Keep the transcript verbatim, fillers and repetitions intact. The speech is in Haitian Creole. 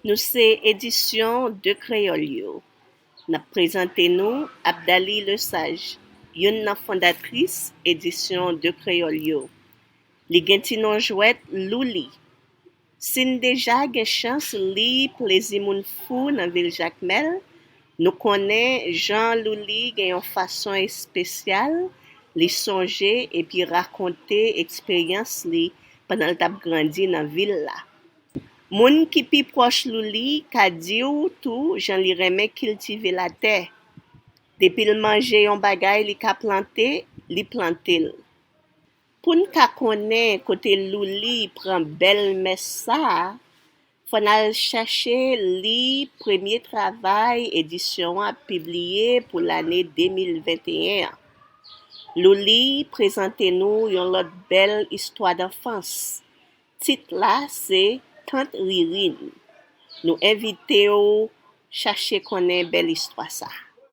Nou se edisyon De Kreyòl yo. N ap prezante nou Abdalie Lesage, youn nan fondatris edisyon De Kreyòl yo. Li gen ti non jwèt Louli. Si n deja gen chans li Plezi Moun Fou nan vil Jakmèl, nou konnen jan Louli gen yon fason espesyal li sonje epi rakonte eksperyans li pandan l t ap grandi nan vil la. Moun ki pi pwòch Louli ka di w tou jan li renmen kiltive latè. Depi l manje yon bagay li ka plante, li plante l. Pou n ka konnen kote Louli pran bèl mès sa a, fò n al chache li premye travay edisyon an ap pibliye pou lane de mil venteyen an. Louli prezante nou yon lòt bèl istwa danfans. Tit la se Tant Ririn. Nou envite w chache konnen bèl istwa sa.